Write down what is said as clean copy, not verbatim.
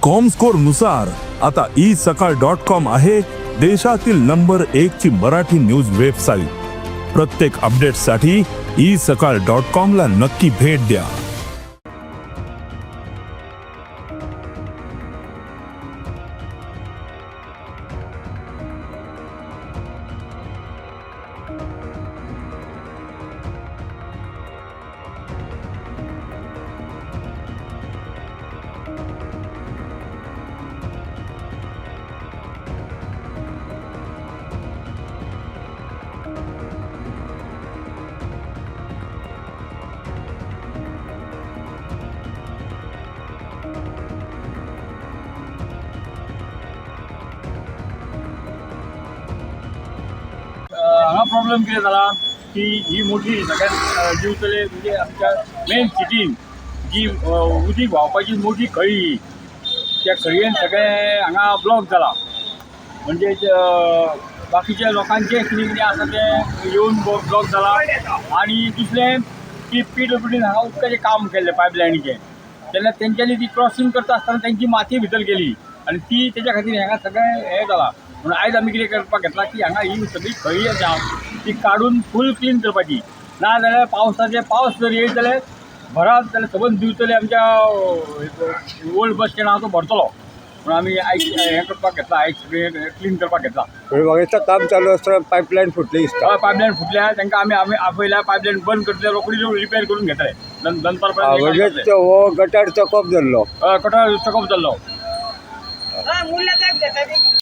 Comscore नुसार आता E सकाळ डॉट कॉम आहे देशातील नंबर एक ची मराठी न्यूज वेबसाईट. प्रत्येक अपडेटसाठी ई सकाळ डॉट कॉम ला नक्की भेट द्या. हांगा प्रॉब्लेम कितें जाला की ही मोठी सगळ्यात दिवचले म्हणजे आमच्या मेन सिटीन जी उदीक व्हांवपाची मोठी खळी ही, त्या खळयेन सगळें हांगा ब्लॉक जाला. म्हणजे बाकीच्या लोकांचे कितें कितें आसा तें येवन ब्लॉक जाला. आनी दुसरें की पी डब्ल्यू डीन हांगा उदकाचें काम केल्लें पायपलायनीचें, तेन्ना तेंच्यांनी ती क्रॉसींग करता आसतना तेंची माती भितर गेली आनी ती तेच्या खातीर हांगा सगळें हें जाला. म्हणून आयज आमी कितें करपाक घेतलां की हांगा ही सगळी खळी आसा ती काडून फूल क्लीन करपाची. ना जाल्यार पावसाचे पावस जर येयत जाल्यार भरात जाल्यार सबंद दिवचले आमच्या ओल्ड बस स्टँड आहा तो भरतलो. म्हणून आमी आयज हें करपाक घेतलां, आयज सगळें क्लीन करपाक घेतलां. म्हणजे काम चालू आसतना पायपलायन फुटली दिसता. हय, पायपलायन फुटल्या, तांकां आमी आमी आपयल्या, पायपलायन बंद करतले, रोखडी रिपेर करून घेतले दनपार म्हणजे पर्यंत. हो गटार चकप जाल्लो. हय, कटर चकप जाल्लो.